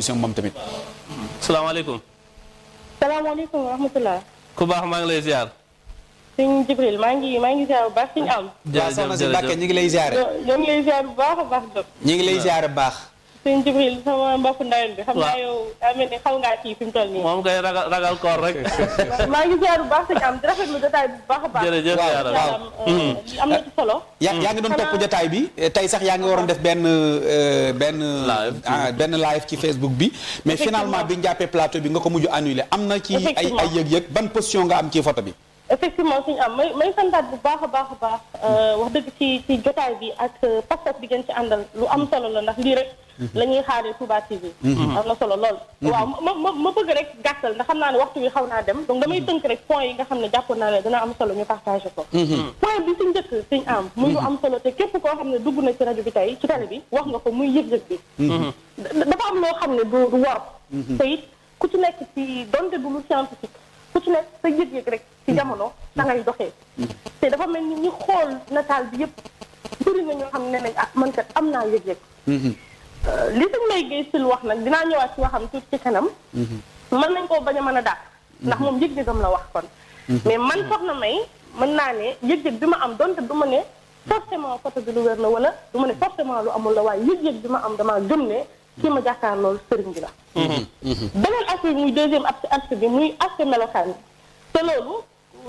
moom tamit. salaamaaleykum. salaamaaleykum wa rahmatulah. ku baax maa ngi lay ziar. sëñ Jibril maa ngi ziar bu baax sëñ am. jërëjëf soxna si Mbàkke ñu ngi lay ziare. ñoo ngi lay ziar bu baax a baax Diop. ñu ngi lay ziare bu baax. sëñ Jibril sama mbokku ndawel bi. xam naa yow daa mel ni xaw ngaa kii fi mu toll nii. moom kay ragal koor rek. maa ngi ziar bu baax sëñ am di rafetlu jotaay bu baax a baax. jërëjëf waaw am na ci solo. yaa ngi doon topp jotaay bi tey sax yaa ngi waroon def benn live ci Facebook bi. mais finalement bi ñu jàppee plateau bi nga ko mujj annulé am na ci ay yëg-yëg ban position nga am ci photo bi. effectivement suñu am may santaat bu baax a baax a baax wax dëgg ci jotaay bi ak pas-pas bi ngeen ci àndal lu am solo la ndax lii rek la ñuy xaaree Touba TV. am na solo lool. waaw ma bëgg rek gàttal ndax xam naa ne waxtu bi xaw naa dem donc damay tënk rek point yi nga xam ne jàppoon naa ne dina am solo ñu partagé ko. point bi si njëkk suñu am muy lu am solo te képp koo xam ne dugg na ci rajo bi tey ci télé bi wax nga ko muy yëg-yëg bi. dafa am loo xam ne du war. te it ku ci nekk ci donte du lu scientifique ku ci nekk sa yëg-yëg rek ci jamono da ngay doxee. te dafa mel ni ñi xool nataal bi yëpp bëri na ñoo xam ne nañ ah man kat am naa yëg-yëg. li suñ may gay sil wax nag dinaa ñëwaat ci waxam tuuti ci kanam. mën nañ koo bañ a mën a dàq. ndax moom yëg-yëgam la wax kon. mais man soxna May mën naa ne yëg-yëg bi ma am donte du ma ne forcément photo bi lu wér la wala du ma ne forcément lu amul la waaye yëg-yëg bi ma am damaa gëm ne kii ma jàkkaar loolu sëriñ bi la. beneen aspect bi muy deuxième aspect bi muy aspect melokaan bi te loolu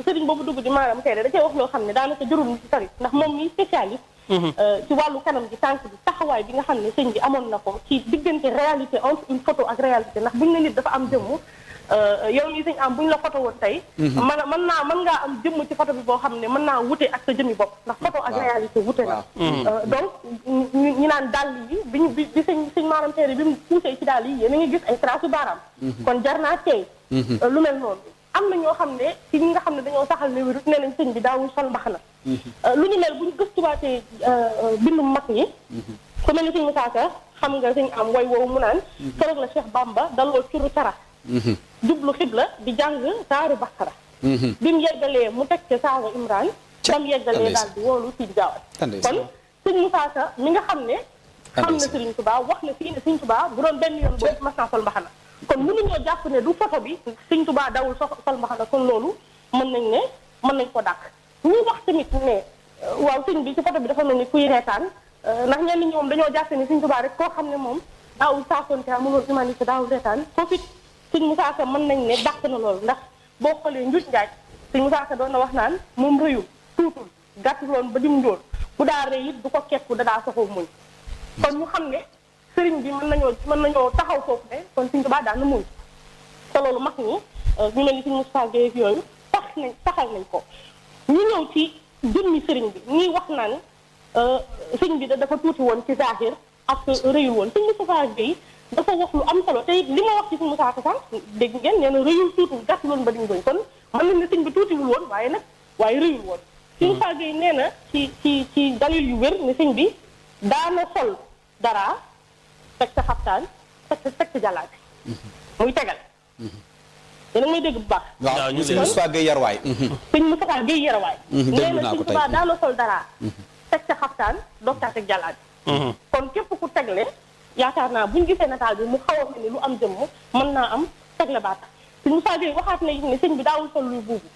sëriñ boobu dugg di maanaam tey da cee wax loo xam ne daanaka jërul ñu ci tari ndax moom mi spécialiste. ci wàllu kanam gi tànk bi taxawaay bi nga xam ne sëñ bi amoon na ko ci diggante réalité entre une photo ak réalité ndax buñ ne nit dafa am jëmm yow mii sëñ am buñ la photo woon tey mën ngaa am jëmm ci photo bi boo xam ne mën naa wute ak sa jëmmi bopp ndax photo ak réalité wute na donc ñi naan dàll yi bi sëñ maanaam teere bi mu poussé ci dàll yi yéen a ngi gis ay trace baaraam kon jar naa tey lu mel noonu am na ñoo xam ne ci ñi nga xam ne dañoo saxal ne wérut nee nañ sëñ bi daawul sol mbaxana lu ñu mel bu ñu gëstuwaatee bindum mag ñi ku mel ni sëñ Moussa Ka xam nga sëñ am way woowu mu naan keroog la Cheikh Bamba daloo curu cara jublu xibla di jàng saaru Bakara bi mu yeggalee mu teg ca saaru Imran ba mu yeggalee daal di woolu si gaawat kon sëñ Moussa Ka mi nga xam ne xam na Sëriñ Tuubaa wax na fii ne Sëriñ Tuubaa bu doon benn yoon boobu mas naa sol mbaxana kon mënuñoo jàpp ne du photo bi Sëriñ Tuubaa dawul sol mbaxana kon loolu mën nañ ko dàq ñu wax tamit ne waaw sëñ bi ci photo bi dafa mel ni kuy reetaan ndax ñenn ñi moom dañoo jàpp ni Sëñ Tuubaa rek koo xam ne moom daawul saafonte mënul humanité daawul reetaan foofu it Sëñ Musaa Ka mën nañ ne dàq na loolu ndax boo xoolee njuuj njaaj Sëñ Musaa Ka doon na wax naan moom rëyul tuutul gàttuloon ba dim ndóol bu daa rëy it du ko kekku dadaa soxoo muñ kon ñu xam ne sëriñ bi mën nañoo taxaw foofu ne kon Sëñ Tuubaa daan na muñ te loolu mag ñi ñu mel ni Sëñ Musaa Ka yooyu taxal nañ ko ñu ñëw ci jëmmi sëriñ bi ñuy wax naan sëriñ bi dafa tuuti woon ci zahir ak rëyul woon sëñ Moustapha Gueye dafa wax lu am solo te li ma wax ci sëñ Moussa Ka sànq dégg ngeen nee na rëyul tuutul gàttul woon ba diñ doñ kon mën nañ ne sëñ bi tuutiwul woon waaye rëyul woon sëñ Moustapha Gueye nee na ci dalil yu wér ne sëñ bi daana sol dara teg sa xaftaan teg sa jàllaat muy tegal yéen a may dégg bu baax. waaw ñu sëñ Moustapha Gueye Yarwaay. sëñ Moustapha Gueye Yarwaay. dégg naa ko tey nee na sëñ Tuubaa daana sol dara. teg ca xaftaan doog caa teg jàllaat. kon képp ku tegle yaakaar naa buñ gisee nataal bi mu xaw a mel ni lu am jëmm mën naa am tegle baa tax sëñ Moustapha Gueye waxaat na it ne sëñ bi daawul sol luy buubu.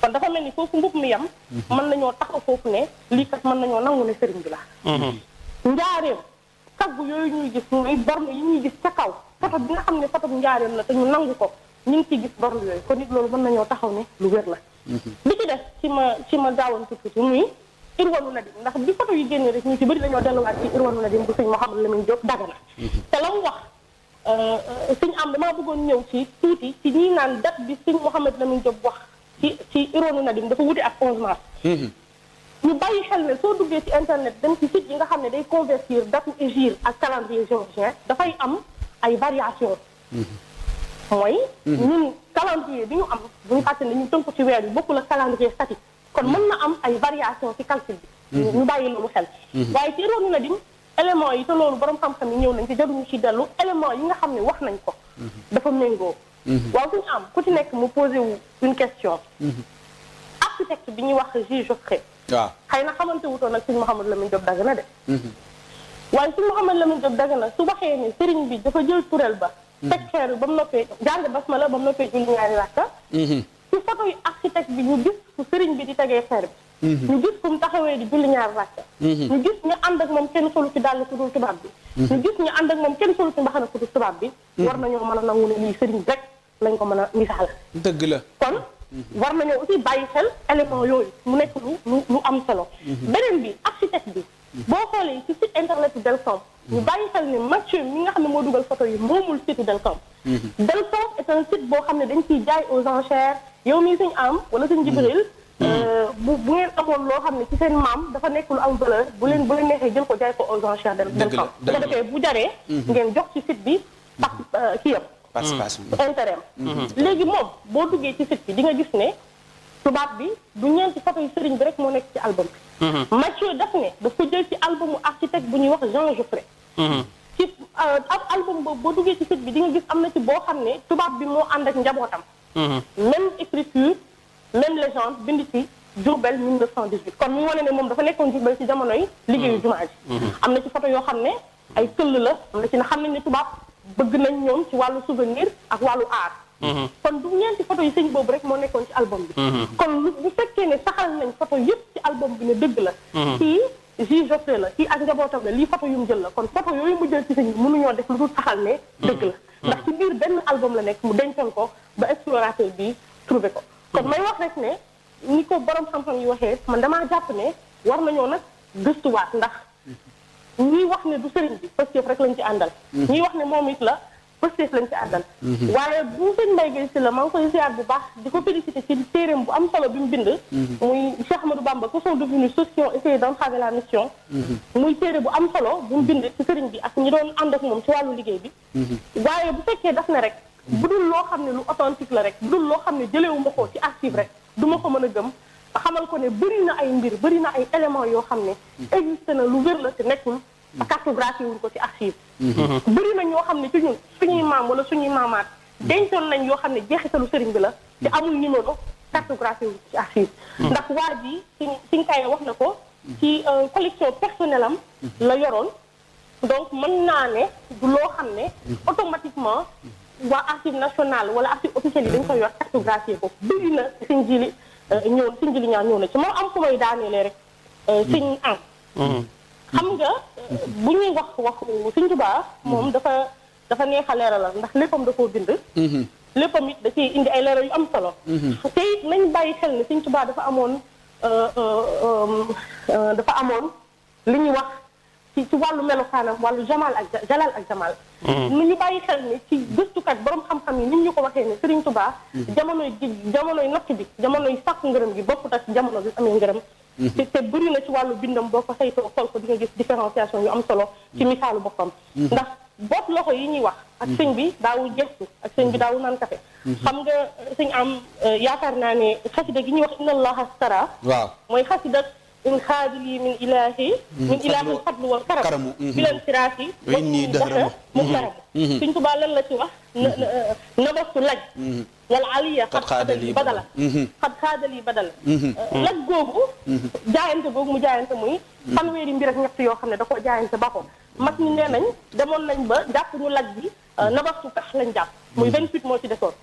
kon dafa mel ni foofu mbub mi yam. mën nañoo taxaw foofu ne lii kat mën nañoo nangu ne sëriñ bi la. njaareem kaggu yooyu ñuy gis muy borne yi ñuy gis ca kaw photo bi nga xam ne photo bu njaareem la te ñu nangu ko. ñu ngi ciy gis borne yooyu kon nit loolu mën nañoo taxaw ne lu wér la. li ci def ci ma gaawoon tuuti muy Irwanu Nadim ndax bi photo yi génne rek ñu ci bëri dañoo delluwaat ci Irwanu Nadim bu sëñ Mouhamadou Lamine Diop Dagana. te la mu wax sëñ am damaa bëggoon ñëw ci tuuti ci ñi naan date bi sëñ Mouhamadou Lamine Diop wax ci Irwanu Nadim dafa wuti ak 11 mars. ñu bàyyi xel ne soo duggee ci internet dem ci site yi nga xam ne day convertir date hégire ak calendrier géorgien dafay am ay variations. mooy ñun calendrier bi ñu am bu ñu fàtte ne ñu tënk ci weer bi bokkul ak calendrier statique kon mën na am ay variation ci calcul bi ñu bàyyi loolu xel waaye ci Irwanu Nadim éléments yi te loolu borom xam-xam yi ñëw nañ ci jaruñu ci dellu éléments yi nga xam ne wax nañ ko dafa méngoo waaw suñu am ku ci nekk mu posé wu une question architecte bi ñuy wax Jules Joffre waaw xëy na xamante wutoon nag suñu Mouhamadou Lamine Diop Dagana de waaye su Mouhamed Lamine Diop Dagana su waxee ne sëriñ bi dafa jël turel ba teg xeer ba mu noppee jàng basmala ba mu noppee julli ñaari rakka ci photo yu architecte bi ñu gis fu sëriñ bi di tegee xeer bi ñu gis fu mu taxawee di julli ñaari rakka ñu gis ñu ànd ak moom kenn solu ci dàll ku dul tubaab bi ñu gis ñu ànd ak moom kenn solu ci mbaxana ku dul tubaab bi war nañoo mën a nangu ne lii sëriñ rek lañ ko mën a misaal dëgg la kon war nañoo aussi bàyyi xel élément yooyu mu nekk lu am solo beneen bi architecte bi boo xoolee ci site internet Delcom ñu bàyyi xel ne Mathieu mi nga xam ne moo dugal photo yi moomul site Delcom Delcom est un site boo xam ne dañ ciy jaay aux enchères yow mii suñu am wala suñu Jibril bu ngeen amoon loo xam ne ci seen maam dafa nekk lu am valeur bu leen neexee jël ko jaay ko aux enchères Delcom bu ko defee bu jaree ngeen jox ci site bi kii yam participation intérêt léegi moom boo duggee ci site bi di nga gis ne tubaab bi du ñeenti photo yu sëriñ bi rek moo nekk ci album bi Mathieu daf ne daf ko jël ci albumu architecte bu ñuy wax Jean Geoffrey ci ab album boobu boo duggee ci site bi di nga gis am na ci boo xam ne tubaab bi moo ànd ak njabootam même écriture même légende bind ci Diourbel 1918 kon mu wane ne moom dafa nekkoon Diourbel ci jamonoy liggéeyu jumaa ji am na ci photo yoo xam ne ay këll la am na ci ne xam nañ ne tubaab bëgg nañ ñoom ci wàllu souvenir ak wàllu art kon du ñeenti photo yi sëñ boobu rek moo nekkoon ci album bi kon bu fekkee ne saxal nañ photo yëpp ci album bi ne dëgg la kii Jules Joffre la kii ak njabootam la lii photo yu mu jël la kon photo yooyu mu jël ci sëñ bi mënuñoo def lu dul saxal ne dëgg la ndax ci biir benn album la nekk mu dencoon ko ba explorateur bi trouvé ko kon may wax rek ne ni ko borom xam-xam yi waxee man damaa jàpp ne war nañoo nag gëstuwaat ndax ñii wax ne du sëriñ bi Pastef rek lañ ci àndal ñii wax ne moom it la Pastef lañ ci àndal waaye bu sëñ Mbaye Guèye Sylla maa ngi koy ziar bu baax di ko félicité ci téeréem bu am solo bi mu bind muy Cheikh Ahmadou Bamba que sont devenus ceux qui ont essayé d'entraver la mission muy téere bu am solo bu mu bind ci sëriñ bi ak ñi doon ànd ak moom ci wàllu liggéey bi waaye bu fekkee daf ne rek bu dul loo xam ne lu authentique la rek bu dul loo xam ne jëleewuma ko ci archive rek du ma ko mën a gëm xamal ko ne bëri na ay mbir bëri na ay éléments yoo xam ne existé na lu wér la te nekkul cartographie wuñ ko ci archive bëri na ñoo xam ne ci ñun suñuy maam wala suñuy maamaat dencoon nañ yoo xam ne jeexitalu sëriñ bi la te amul numéro cartographie wuñ ko ci archive ndax waa ji siñ kaye wax na ko ci collection personnelle am la yoroon donc mën naa ne du loo xam ne automatiquement waa archive nationale wala archive officielle yi dañ ko yor cartographie ko bëri na siñ jili siñ jili ñaar ñëw na ci moo am fu may daaneele rek siñ am xam nga bu ñuy waxu Sëñ Tuubaa moom dafa neex a leeralal ndax léppam da koo bind léppam it da ciy indi ay leeral yu am solo te it nañ bàyyi xel ne Sëñ Tuubaa dafa amoon li ñuy wax ci wàllu melokaanam wàllu jalal ak jamal nu ñu bàyyi xel ne ci gëstukat borom xam-xam yi nit ñu ko waxee ne Sëriñ Tuubaa jamonoy natt bi jamonoy sàkku ngërëm gi bokkut ak jamono bi amee ngërëm te bëri na ci wàllu bindam boo ko saytoo xool ko di nga gis différenciation yu am solo ci misaalu boppam ndax boot loxo yi ñuy wax ak sëñ bi daawul gestu ak sëñ bi daawul naan kafe xam nga sëñ am yaakaar naa ne xasida gi ñuy wax inna allaha stara waaw mooy xasida in xaadili min ilahi fadlu wal karamu bilan siraati nii dëxëramu muxtaramu Sëñ Tuubaa lan la ci wax nabastu laj wala aliya xat xaadali badala laj googu jaayante googu mu jaayante muy fanweeri mbir ak ñett yoo xam ne da ko jaayante ba ko mag ñi nee nañ demoon nañ ba jàpp ñu laj bi nabastu tax lañ jàpp muy 28 moo ci desoon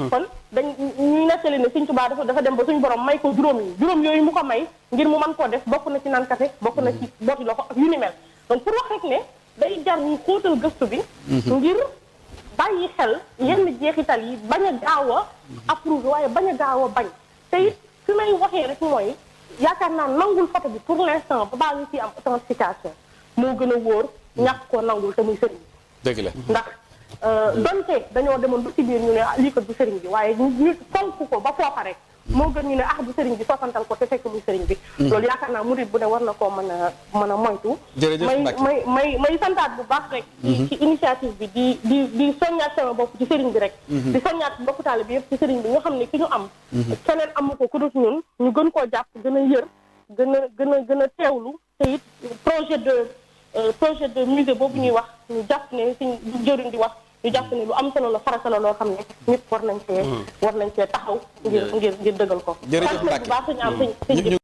kon dañ ñuy nettali ne Sëñ Tuubaa dafa dem ba suñu borom may ko juróom yooyu mu ko may ngir mu mën koo def bokk na ci naan café bokk na ci booti loxo ak yu ni mel donc pour wax rek ne day jar ñu xóotal gëstu bi ngir bàyyi xel yenn jeexital yi bañ a gaaw a approuvé waaye bañ a gaaw a bañ te it fi may waxee rek mooy yaakaar naa nangul photo bi pour l'instant ba baa ngi ciy am authentification moo gën a wóor ñàkk koo nangul te muy sëriñ dëgg la ndax donte dañoo demoon ba ci biir ñu ne lii ko du sëriñ bi waaye ñu fonk ko ba foofa rek moo gën ñu ne du sëriñ bi soofantal ko te fekk muy sëriñ bi loolu yaakaar naa murid bu ne war na koo mën a moytu may santaat bu baax rek ci initiative bi di soññaat sama bopp ci sëriñ bi rek di soññaat bokku taalibe bi yëpp ci sëriñ bi nga xam ne ki ñu am keneen amu ko ku dut ñun ñu gën koo jàpp gën a yër gën a teewlu te it projet de musée boobu ñuy wax ñu jàpp ne suñ jëriñ di wax ñu jàpp ne lu am solo la farata la loo xam ne ñëpp war nañ cee taxaw ngir dëggal ko. jërëjëf Mbacke bu baax ñu am sëñ